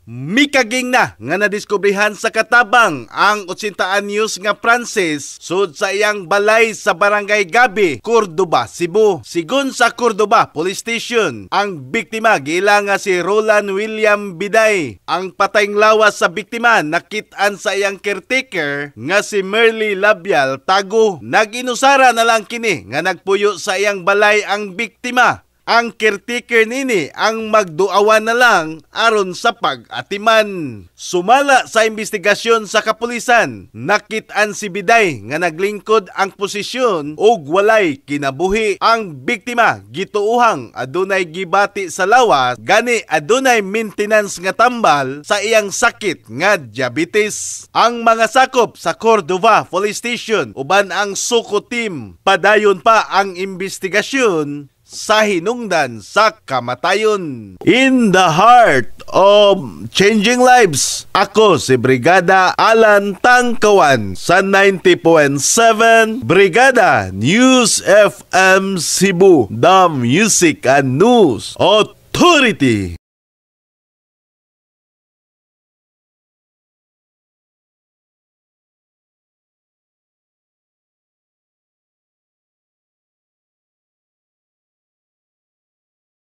Mikaging na nga nadiskubrehan sa katabang ang 80 anyos nga Francis sud sa iyang balay sa Barangay Gabi, Cordova, Cebu. Sigon sa Cordova Police Station, ang biktima giila nga si Roland William Biday. Ang patayng lawas sa biktima nakit-an sa iyang caretaker nga si Merly Labial Tago. Nag-inusara na lang kini nga nagpuyo sa iyang balay ang biktima. Ang caretaker nini ang magduawan na lang aron sa pag-atiman. Sumala sa investigasyon sa kapulisan, nakit-an si Biday nga naglingkod ang posisyon ug walay kinabuhi. Ang biktima gituuhang adunay gibati sa lawas, gani adunay maintenance nga tambal sa iyang sakit nga diabetes. Ang mga sakop sa Cordova Police Station uban ang Suko team, padayon pa ang investigasyon sa hinungdan sa kamatayon. In the heart of changing lives, ako si Brigada Alan Tangkawan sa 90.7 Brigada News FM Cebu, the Music and News Authority.